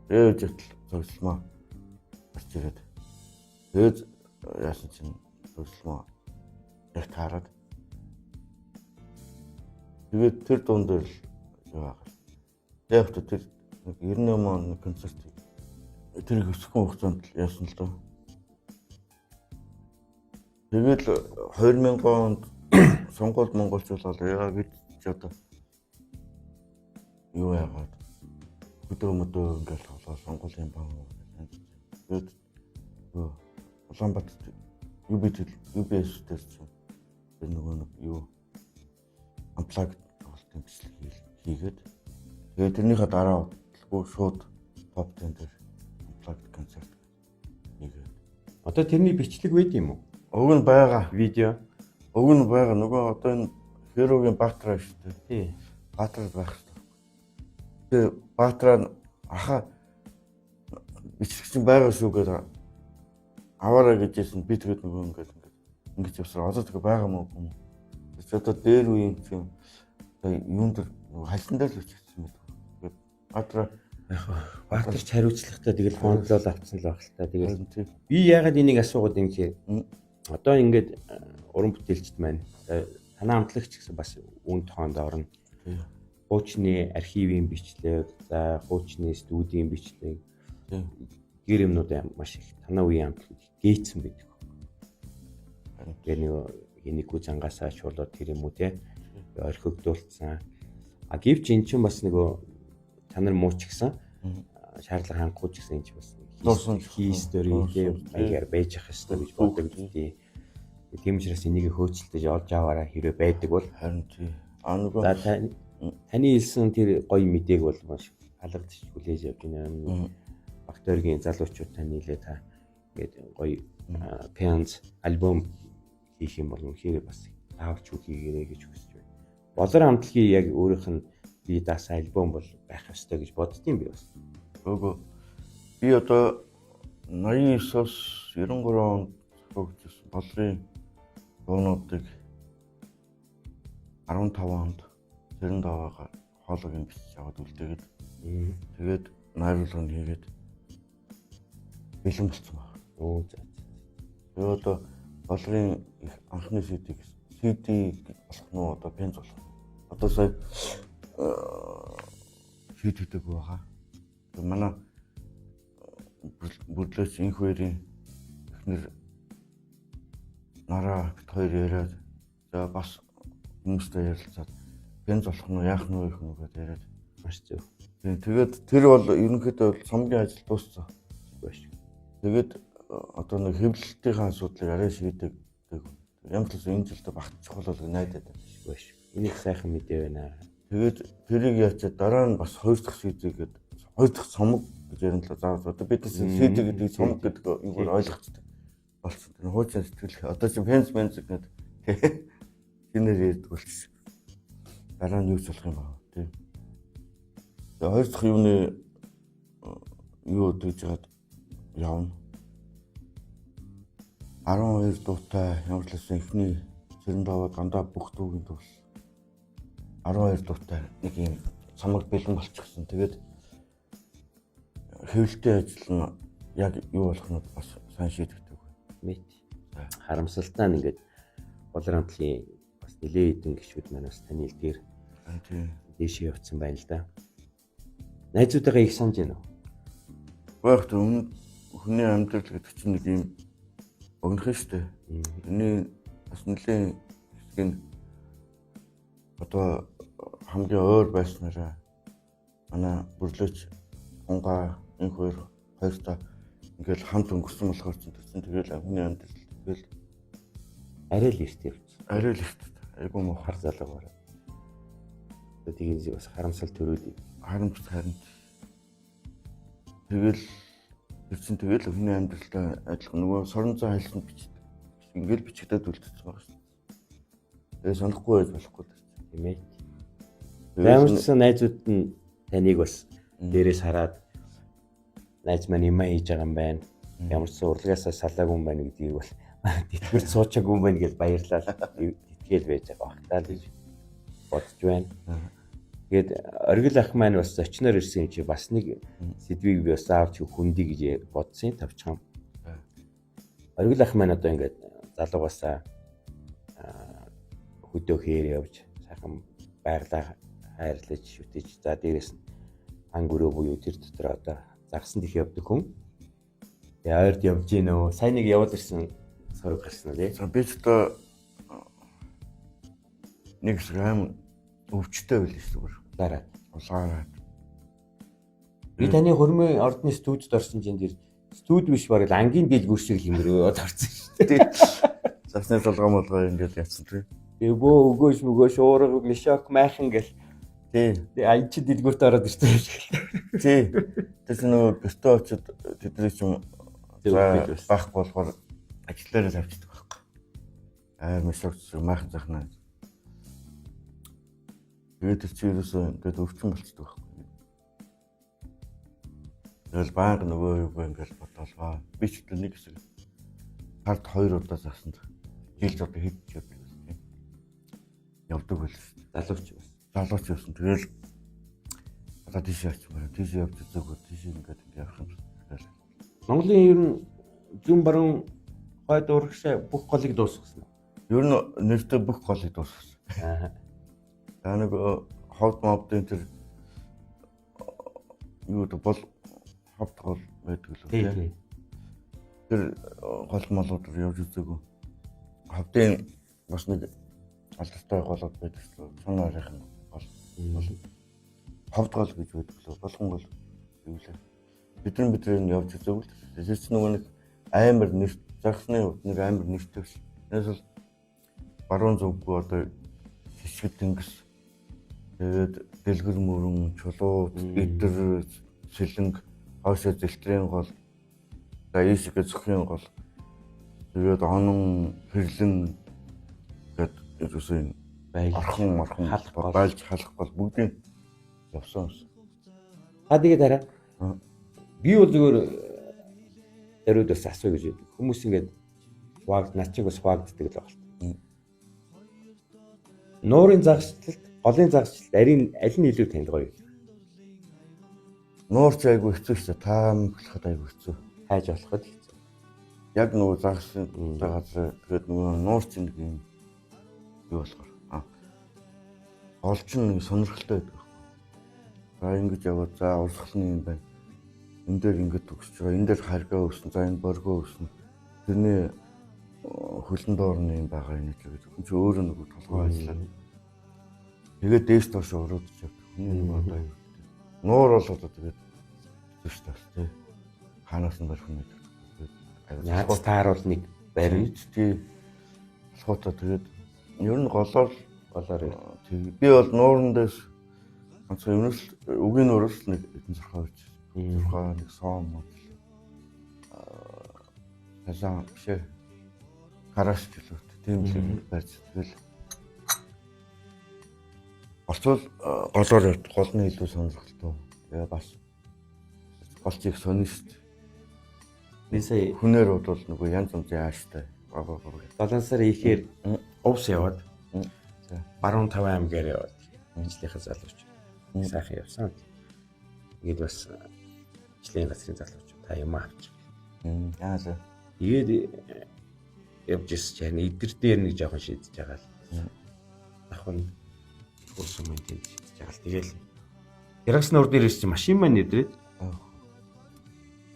Тэгээд житл цогцлмоо гарч ирээд тэгээд яасан чинь цогцлмоо яг таарад тэгээд тэр дуун дээр л юу агаад. Яг тэр нэг 98 оны концерт тэр их өсгөн хугацаанд л яасан л доо. Тэгээд 2000 онд сонгуульд монголчуулаад яа гэж ч одоо юу яагаад хөдөө мөдөө ингээл тоглоо сонгуулийн бан тэгээд Улаанбаатар UBS дээр чинь тэр нөгөө нэг юу unplugged тоглолтын бичлэг хийгээд тэгээд тэрнийхээ дараа удалгүй шууд топ 10 дээр unplugged концерт хийгээд. Одоо тэрний бичлэг байд юм уу? Уг нь байгаа. Видео. Уг нь байгаа. Нөгөө одоо энэ Херогийн Баатара шүү дээ. Тий. Баатар байх хэрэгтэй. Тэгээ Баатара аха бичлэг чинь байгаа шүү гэдэг аваарай гэжсэн би тэгээд нөгөө ингээд ингэж явсаар одоо тэгээ байгаа мó юм. Тэгээс одоо дээр үеийн чинь одоо юун дээр нөгөө хальсан дээр л өчигдсэн байдаг. Тэгээд Баатара Яг Баатарч хариуцлагатай тэгэл фондлол авцсан л байх л та. Тэгэл тий. би яагаад энийг асуугаад юм гэхээр одоо ингээд уран бүтээлчд маань танаа амтлагч гэсэн бас үн тоонд орно. Тий. Хуучны архивын бичлэг, за хуучны студийн бичлэг Тий. гэр юмнууд маш их танаа үеийн амтлагууд гээцсэн байдаг. Тэгээ нэг энийгүү зангаасаа чуулаад тэр юм уу те орхигдуулсан. А гэвч эн чинь бас нөгөө та нар муу ч гэсэн шаардлага хангахгүй ч гэсэн эн чинь бас Дуусан history те маягаар байж ах ёстой гэж бодогддیں۔ Тийм учраас энийг хөөцөлдөж олж аваараа хэрвээ байдаг бол Харин тий. А нөгөө за таны хэлсэн тэр гоё мэдээг бол маш алгадч хүлээж авч байна. Багтөргийн залуучууд тань нийлээ та ингээд гоё пианз альбом хийх юм бол үнэхээр бас заавалч хийгээрэй гэж хүсэж байна. Болор хамтлагийн яг өөрийнх нь бие даасан альбом бол байх ёстой гэж боддtiin би бас. Үгүй би одоо 89-оос 93 онд зохиогдсон болрын дуунуудыг 15 онд Цэрэндаваагаар хоолойг нь бичиж аваад үлдээгээд тэгээд найруулга нь хийгээд бэлэн болсон байна. Оо за. Тэгээ одоо болрын их анхны CD-г CD болох нь одоо пенз болох нь. Одоо сая шийдэгдэг байгаа. Тэгээ манай бүрлөөч инх хоёрын эхнэр нараа бит хоёр яриад за бас хүмүүстэй ярилцаад пенз болох нь яах нь вэ гэх юм гээд яриад Маш зөв. Тийм, тэгээд тэр бол ерөнхийдөө бол цомгийн ажил дууссан. Маш. Тэгээд одоо нэг хэвлэлтийн асуудлыг арай шийдэг. Ямар ч гэсэн энэ жилдээ багтчих болол гэж найдаад байна. Маш. Энийг сайхан мэдээ байна. Тэгээд тэрийг яачаад дараа нь бас хоёр дахь CD гээд хоёр дахь цомог гэж ярина л да. За одоо бид нар CD гэдэг цомог гэдэг юугаар ойлгоцдог болсон. Тэр хуучин сэтгэл одоо чи фэнс мэнс гэдэг шинээр ярьдаг болчихсон. Дараа нь юу ч болох юм байна тий. Тэгээ хоёр дахь юуны юу гэж яагаад явна. 12 дуутай ямар ч лсэн эхний Цэрэндаваа дандаа бүх дуугийн тул 12 дуутай нэг юм цомог бэлэн болчихсон. Тэгээд хэвлэлтийн ажил нь яг юу болох нь бас сайн шийдэгдэг. Мэт. Харамсалтай нь ингээд болор хамтлагийн бас нэлээд хэдэн гишүүд маань бас таны хэлдгээр Тийм. дээшээ явцсан байна л да. Найзуудаагаа их санаж байна уу? Байх өмнө хүний амьдрал гэдэг чинь нэг юм богино шүү дээ. Миний бас нэлээд хэсэг нь одоо хамгийн ойр байснараа манай бүрлөөч тунгаа инх хоёр хоёртаа ингээл хамт өнгөрсөн болохоор чинь тэр чинь тэгэл хүний амьдрал тэгэл Арай л эрт явцсан. арай л эрт айгуу муу Хар залуугаар. Одоо тийм бас харамсал төрөөд харамч харин тэгэл тэр чинь тэгэл хүний амьдралтай адилхан нөгөө сорон зан хайлсан бичдэг ингээл бичигдээд үлдсэн байгаа шүү дээ. Тэгээ санахгүй байж болохгүй л тийм ээ. чинь. Ямар ч гэсэн найзууд нь таныг бас дээрээс хараад найз маань юм хийж байгаа юм байна. Ямар ч гэсэн урлагаасаа салаагүй юм байна гэдгийг бол тэтгэврт суучаагүй юм байна гэж баярлал тэтгэл байж байгаа бах таа л гэж бодож байна. Тэгээд оргил ах маань бас зочноор ирсэн юм чи бас нэг сэдвийг би бас авч хүндий гэж бодсон тавчхан. Оргил ах маань одоо ингээд залуугаасаа хөдөө хээр явж сайхан байглаа хайрлаж шүтэж за дээрэс нь ан гөрөө буюу тэр дотор одоо загсан дэх явдаг хүн. Тэгээ ойрд явж гин өө. Сайн нэг яваад ирсэн сорог гарсан уу тий. За би ч одоо нэг хэсэг аим өвчтэй байлээ шүү дээ. Улаараа. Улаараа. Би таны хормын ордны студид орсон чинь тэр студ биш бараг л ангийн дэлгүүр шиг л юм рүү орсон шүү дээ. Засны толгой молгой ингээл яцсан тий. Тэгээ бөө өгөөш мөгөөш уурга мишок майхан гэл Тий. тэгээ аян чи дэлгүүрт ороод ирсэн юм шиг л. Тий. Тэр чинь нөгөө гэртээ очиод тэдний чинь Зөв за бид бас. байхгүй болохоор ажиллаараа тавьчихдаг байхгүй. Аа мишок майхан захнаа. Тэгээд тэр чинь ерөөсөө ингээд өвчин болчихдог байхгүй. Тэгэл байнга нөгөө юу ингээл бодоол ба. Би ч тэр нэг хэсэг сард хоёр удаа засанд жилд одоо хэд ч явдаг байсан тийм. Явдаг байсан шүү дээ. Залууч бас. Залууч байсан. Тэгэл одоо тийш явчих юм. Тийш явж үзээгүй. Тийш ингээд ингээд явах юм. Тэгэл Монголын ер нь зүүн баруун хойд урагшаа бүх голыг дуусгасан. ер нь нэртэй бүх голыг дуусгасан. Аа. За нэг ховд мовдын тэр юу гэдэг бол ховд гол байдаг л Тий, тий. Тэр гол молууд руу явж үзээгүй. Ховдын бас нэг алдартай голууд байдаг шүү дээ. Цон ойрын гол. Ховд гол гэж байдаг лөө. Болгон гол юу лээ. Бидний явж үзээгүй л. Тэр чинь нөгөө нэг амар нэр загсны хувьд нэг амар нэртэй биш. Энэс бол баруун зүггүй одоо шишгэд тэнгис тэгээд дэлгэр мөрөн, чулуу, идэр, сэлэнг, хоошоо зэлтрийн гол, за ийшээ зөвхийн гол. Тэгээд онон, хэрлэн гээд ерөөсөө энэ Баялж. орхон орхон Халах гол. байлж халах гол бүгдийг явсан юмсан. Та тэгээ дараа. Аа. Би бол зүгээр даруйд бас асуу гэж байдаг. Хүмүүс ингээд хуваагд над чиг бас хуваагддаг л байгаа л та. Нуурын загасчлалт, голын загасчлалт арийн аль нь илүү танд гоё вэ? Нуурч айгүй хэцүү шүү дээ. Таамаглахад айгүй хэцүү. Хайж олоход хэцүү. Яг нөгөө загас газар тэгээд нөгөө нуурч нэг юм юу болохоор гол чинь нэг сонирхолтой байдаг. За ингэж яваад за урсгал нь юм байна. Энэ дээр ингэж төгсөж байгаа. Энэ дээр харгаа өснө. За энэ боргоо өснө. Тэрний хөлн доор нь юм байгаа юм гэж. Хүн чи өөрөө нөгөө толгой ажиллаад. Тэгээд дээш доош уруудж явдаг. Хүний нөгөө одоо юу гэдэг. Нуур бол одоо тэгээд хэцүү шүү дээ тий. Хаанаас нь барих юм гэдэг. Яаж тааруул нэг барина. Тий. Болохоотоо тэгээд ер нь голоор Голоор би бол нууран дээрс ганцхан ерөнс үгийн нуурс нэг хэдэн зурхаа байж. Зурхаа нэг сом мод. Салан бишээ. Гараж ч илүү. Тийм л байж. Тэгэл голцвол голоор явд. Гол нь илүү сонирхолтой. Тэгээ бас голч их сонин шүү дээ. Би сая Хүнээр бодвол нөгөө янз янзын ааштай. Гоо гоо гоо. 7 сарын ихээр увс яваад За. Баруун 5 аймгаар яваад ажлынхаа залууч сайхан явсан. Тэгээд бас ажлын газрын залууч та юм авч. Яа за. Тэгээд явж ирсэн чинь идэр дээр нэг жоохон шидэж байгаа л. Ах нь уус юм тэнд шидэж байгаа л. Тэгэл Яргас нуур дээр ирсэн чинь машин маань идрээд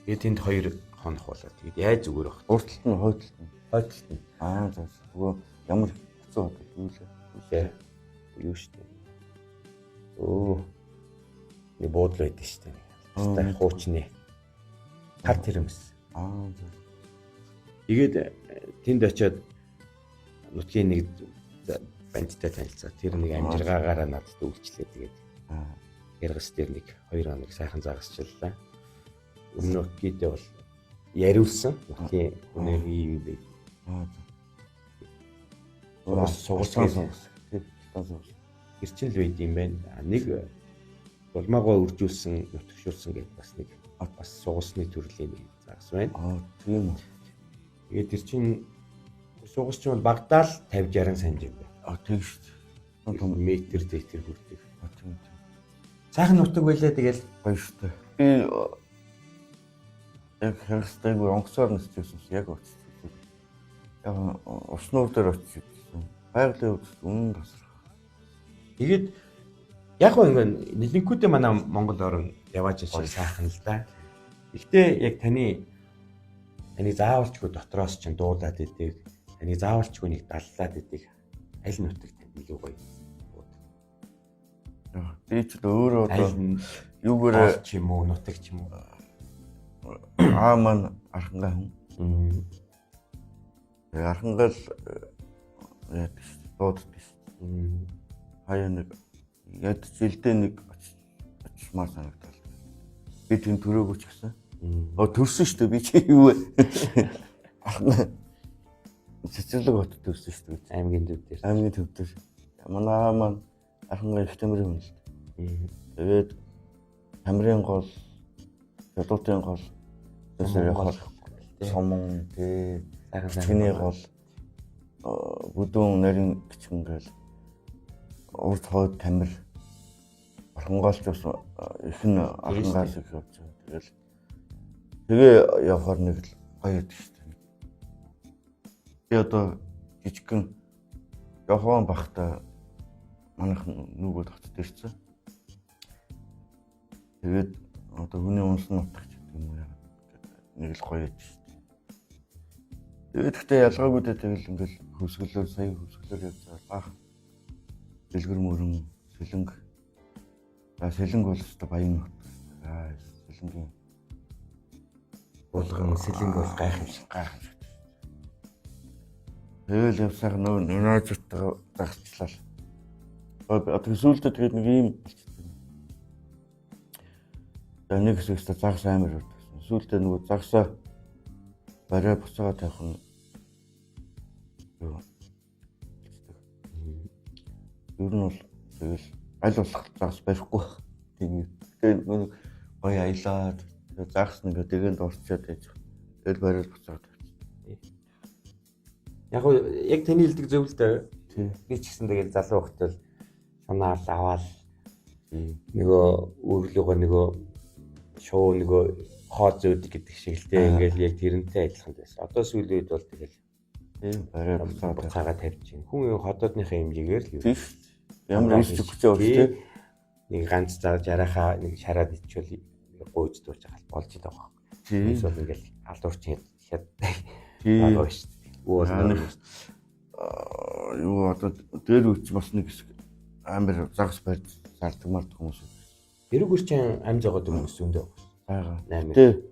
тэгээд тэнд 2 хонох болоо. Тэгээд яаж зүгээр баг. Урд талд нь хойд талд нь. Хойд талд нь. Аа за. Нөгөө ямар хэцүү одоо юу лээ. Тэ. Юу штэ. Өө. Нэг буудлын байдаг штэ. Хаста хуучны. Хар тэрмэс. Аа за. Тэгээд тэнд очиод нутгийн нэг бандтай танилцаа. Тэр нэг амжиргаагаараа надад үйлчлээ. Тэгээд Яргас дээр нэг 2 хоног сайхан загасчлаа. Өмнө гидэ бол яриулсан. Нутгийн хүнээр ийм юм байд. Аа за. Сугас Сугас. Тий. Сугас. Тэр чинь л байд юм байна. Нэг дулмаагаа үржүүлсэн, нутагшуулсан гэдэг бас нэг бас сугасны төрлийн нэг загас байна. Аа тийм үү. Тэгээд тэр чинь сугас чинь бол багадаа л 50 60 см юм байна. Аа тийм шүү дээ. Том метр дэтэр хүрдэг. Аа тийм тийм. Сайхан нутаг байлаа тэгэл Гоё шүү дээ. Би яг хэрэгстэйг онгоцоор нисчихсэн яг очиж. Яг уснуур дээр очиж ирсэн. Байгалийн үзэл үнэн тасрах. Тэгээд яг гоо ингээ нэлэнкүүдээ манай Монгол орн явааж шиг сайхан л да. Гэхдээ яг таны заавалчгүй дотроос чинь дуулаад идэг, таны заавалчгүй нэг даллаад идэг аль нутаг танд илүү гоё. Би ч өөрөө одоо Аль нь юугаараа ч юм уу, нутаг ч юм уу. Аа маань архангай хүн. Тэгээ архангай л яадаг шүү дээ. Дууддаг шүү дээ. Хаяа нэг яд жилдээ нэг очимаар санагдал. Би тийм төрөөгөө ч гэсэн. Оо төрсөн шүү дээ би чи юу вэ? Архангай Цэцэрлэг хот төрсөн шүү дээ. Аймгийн төв дээр. Аймгийн төв дээр. Манай аа маань архангай их тамирын хүн л дээ. Тэгээд тамирын гол, жолоотын гол त्यसээр явахаар сомон тий Бичгэний гол бүдүүн нарийн бичгэн гээл урд хойд тамир архангаалч бас их нь архангаал их явж байгаа. Тэгэл тэгээ явахаар нэг л гоё байдаг шүү дээ. Би одоо жижигхэн явхан бахта манайх нүгөө хотод ирсэн. Тэгээд одоо хүний унсан нутагч гэдэг юм уу яа. Нэг л гоё байдаг шүү дээ. Тэгээд гэхдээ ялгаагүй дээ тэгэл ингээл хөвсгөлөөр сая хөвсгөлөөр явж байгаа баах дэлгэр мөрөн сэлэнг. За сэлэнг бол өстой баян нут. Аа сэлэнгийн Булган сэлэнг бол гайхамшиг. Гайхамшиг. Тэгэл явсаар нөө нөөцөдөө загсчлаа. Одоо сүүлдээ тэгээд нэг ийм болчихсон. За нэг хэсэгт загас амар өртсөн. Сүүлдээ нөгөө загсаа бариа буцаага тавих нь юу. Ер нь бол тэгэл аль болох загас барихгүй. Тийм. Тэгээд нөгөө гоё аялаад Тэгээ загас нь ингээд дэгэнд дуусчаад байж. Тэгэл бариад буцаад тавьчих. Яг уу яг таны хэлдэг зөв л дээ. Тий. Би ч гэсэн тэгэл залуу байхдаа л санаал аваал нөгөө өөрлөгөө нөгөө шуу нөгөө хоо зөөдөг гэдэг шиг л те ингээл яг тэрнтэй адилхан байсан. Одоо сүүлийн үед бол тэгэл Тийм бариад буцаад буцаага тавьж байна. Хүн хотоодныхаа хэмжээгээр л Тийм шүү дээ. Ямар их хүчээ бол тий. Нэг ганц заа жарахаа нэг шараад ичвэл гуйж дууж байгаа болж байгаа байхгүй. Тийм. Эсвэл ингээл алуурч хяд Тийм. байгаа шүү дээ. Үу бол Юу одоо дээр үуч бас нэг хэсэг амар загас барьж зардаг мардаг хүмүүс Эрүүгэр чинь ам зогоод хүмүүс зөндөө байгаа. байгаа. Тэ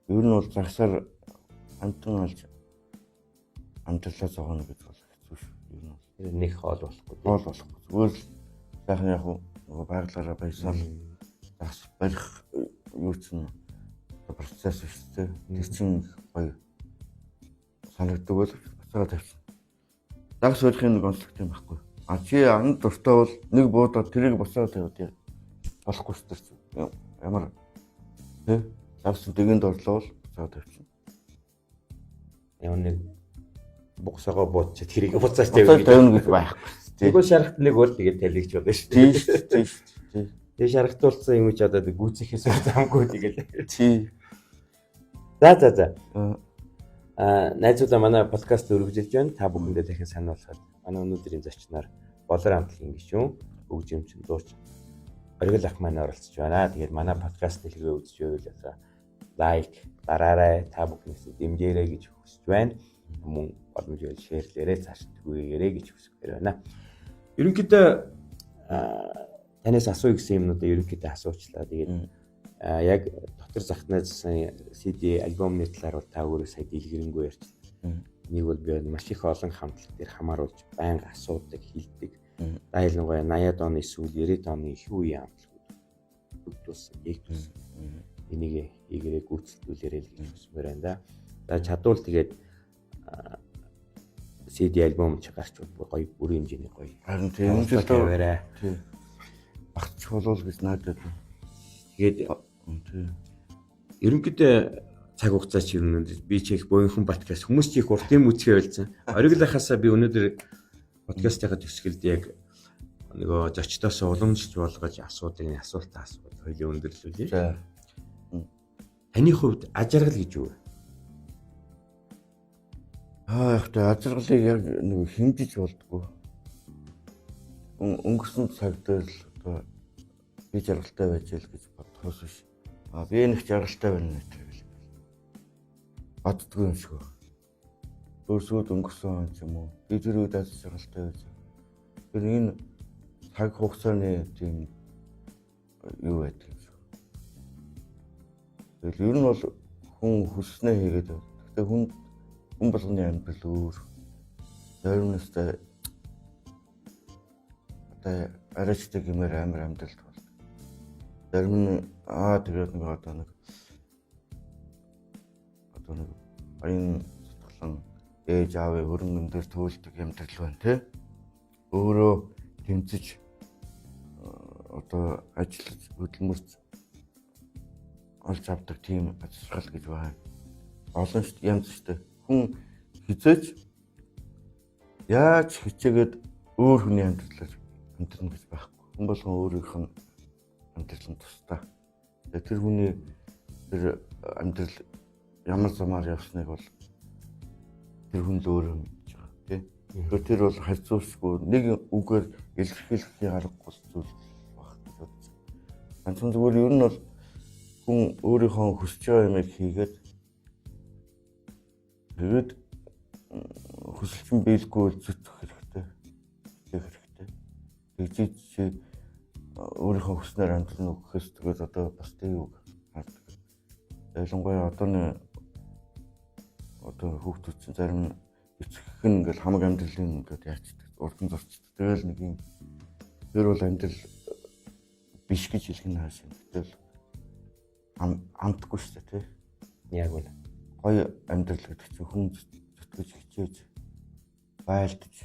ер нь бол загсаар амтан алж амьдралаа зогооно гэж бол хэцүү шүү. Ер нь бол Нэг хоол болохгүй. хоол болохгүй. Зүгээр л сайхан яг нөгөө байглаараа баясаал загас барих юу чинь процесс шүү дээ. Тэр чинь гоё санагддаг бол буцаага тавьчихна. Загас барихын нэг онцлогтой юм байхгүй. А чи ан дуртай бол нэг буудаад тэрийг буцаага тавиад яа. Болохгүй шүү дээ. Ямар тэ загас дэгэнд орлоо бол буцаага тавьчихна. Ямар нэг бугсагаа буудчих тэрийг буцааж Буцааж тавина. тавина гэж байхгүй. Тий. Тэгвэл шарахт нэг бол тэгээд талигч болно шүү Тийм дээ. шүү дээ. Тийм шүү дээ. Тэгээ шарахтуулсан юм чи одоо гүйцэхээс замгүй тэгэл. Тий. За за за. Аа найзуудаа манай подкаст өргөжлөж байна. Та бүхэндээ дахин санал болгоход манай өнөөдрийн зочноор Болор хамтлагийн гишүүн, хөгжимчин дууч Оргил ах маань оролцож байна. Тэгээд манай подкаст дэлгэрээ үзэж байвал одоо лайк дараарай, та бүхнээс дэмжээрэй гэж хүсэж байна. Мөн боломж байвал шеэрлээрэй, цааш түгээгээрэй гэж хүсгээр байна. Ерөнхийдөө танаас асууя гэсэн юмнуудаа ерөнхийдөө асуучлаа. Тэгээд яг дотор захтнаас CD альбомны талаар бол та өөрөө сая дэлгэрэнгүй ярьчлаа. Нэг бол би маш их олон хамтлаг дээр хамааруулж байнга асуудаг, хилдэг. Ялангуяа 80-ад оны сүүл 90-ад оны их үеийн хамтлагууд бүгдүүлсэн, эгдүүлсэн. Энийг хийгэрээ гүйцэлдүүлээрэй л гэж хүсмээр байна да. За чадвал тэгээд CD альбом ч гарч гоё бүрийн хэмжээний гоё. Харин тийм юм жил тавиарай. Тийм. Багтчих болов гэж найдаад. Тэгээд тийм. Ерөнхийдөө цаг хугацаа чи ер нь би чи их буянхан подкаст хүмүүс чи их урт юм үзхээ байлцсан. Ориглахаасаа би өнөөдөр подкастынхаа төгсгөлд яг нөгөө зочдоос уламжлж болгож асуудаг нэг асуулт асууад хоёлын өндөрлүүлье. За. Таны хувьд аж аргал гэж юу вэ? Аа яг та аж аргалыг яг нэг хэмжиж болдгоо. Өнгөрсөн цаг дээр л одоо би жаргалтай байж л гэж бодохоос биш. Аа би нэг жаргалтай байна гэх юм. Боддгоо юм шиг байна. Өөрсгөө өнгөрсөн он ч юм уу. Би тэр үед аз жаргалтай байж. Тэр энэ цаг хугацааны тийм юу байдаг юм шиг. Тэгэл ер нь бол хүн хүснээ хийгээд байна. Гэхдээ хүн болгоны амьдрал өөр. Зарим нь өстой одоо арайчтай гэмээр амар амьдралд бол. Зарим нь аа тэгээд нэг одоо нэг баян сутглан ээж аавын хөрөнгөн дээр төөлдөг амьдрал байна тий. Өөрөө тэмцэж одоо ажиллаж хөдөлмөрч олж авдаг тийм аз жаргал гэж байна. Олон янз шүү дээ. Хүн хизээч яаж хичээгээд өөр хүний амьдралаар амьдрна гэж байхгүй. Хүн болгон өөрийнх нь амьдрал нь тусдаа. Тэгээ тэр хүний тэр амьдрал ямар замаар явсныг бол тэр хүн л өөрөө мэдж байгаа тий. Тэгэхээр тэр бол харьцуулшгүй нэг үгээр илэрхийлэхийн аргагүй зүйл баг гэж бодож байна. Ганцхан зүгээр ер нь бол хүн өөрийнхөө хүсэж байгаа юмыг хийгээд тэгээд хүсэлтэн биелэхгүй бол зүтгэх хэрэгтэй. Хичээх хэрэгтэй. Тэгжиж чи өөрийнхөө хүснээр амьдрна уу гэхээс тэгээд одоо бас тийм үг хардаг. Ялангуяа одооны одоо хүүхдүүд чинь зарим нь эцэг нь ингээл хамаг амьдралын ингээд яачдаг, урдан зурчдаг. Тэгэл нэг юм тэр бол амьдрал биш гэж хэлэх нь хааш юм. Гэтэл амтгүй шүү дээ, тий. Яг үнэ. Гоё амьдрал гэдэг чинь хүн зүтгэж хичээж байлдаж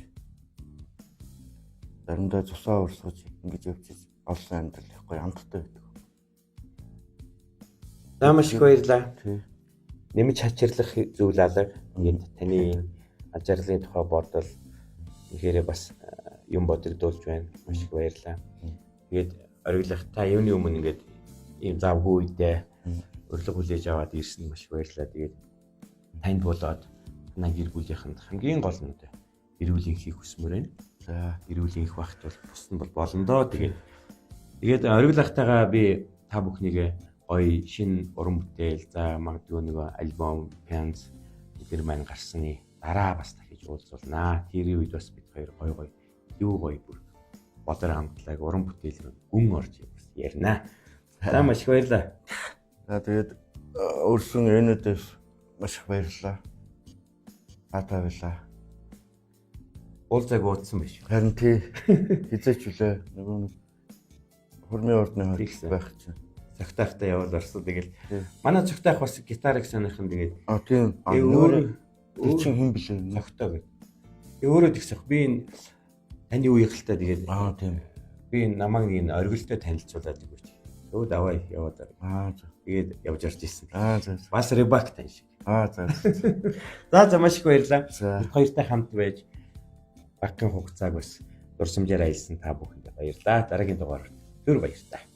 заримдаа цусаа урсгаж ингэж явж олсон амьдрал их гоё амттай байдаг. За, маш их баярлалаа. Тий. Нэмж хачирлах зүйл алга. Ингээд таны аз жаргалын тухай бодвол үнэхээр бас юм бодогдуулж байна. Маш их баярлалаа. Тэгээд ориглох та юуны өмнө ингээд ийм завгүй үедээ урилга хүлээж аваад ирсэн, маш их баярлалаа. Тэгээд танд болоод танай гэр бүлийнхэнд хамгийн гол нь одоо эрүүл энхийг хүсмээр байна. За. Эрүүл энх багт бол бус нь бол болно доо. Тэгээд ориглохтайгаа би та бүхнийг гоё шинэ уран бүтээл, за магадгүй нөгөө альбом, пянз эдгээр маань гарсны дараа бас дахиж уулзуулнаа. Тэр үед бас бид хоёр гоё гоё юу гоё бүр бодор хамтлаг уран бүтээл рүү гүн орж бас ярина. За, маш их баярлалаа. За, тэгээд өөрсөн энэдээс маш их баярлалаа. Хатаа байлаа. Уулзааг уудсан биш. Харин тий, хизээч үлээ нөгөө нэг хурмын ордны хойд Тэгсэн. байх чинь. Цогтаахтай явал орсон. Тэгэл Тий. манай цогтаах бас гитарыг санахан тэгээд А, тийм. А, тэгээ өөрөө өөрөө тэр чинь хэн блэ? цогтой гэдэг. Тэгээ өөрөө тэгсэх би энэ таны үеийнхэлтэй тэгээд Аа, тийм. би энэ намайг энэ оргилтой танилцуулаад өгөөч. Өө, давай яваад ор. Аа, за. Тэгээд явж орж ирсэн. Аа, за. Бас ребак тань шиг. Аа, за. За, за, маш их баярлалаа. За. Бид хоёртой хамт байж багахан хугацааг бас дурсамжаар аялсан та бүхэнд баярлалаа. Дараагийн дугаараар түр баяртай.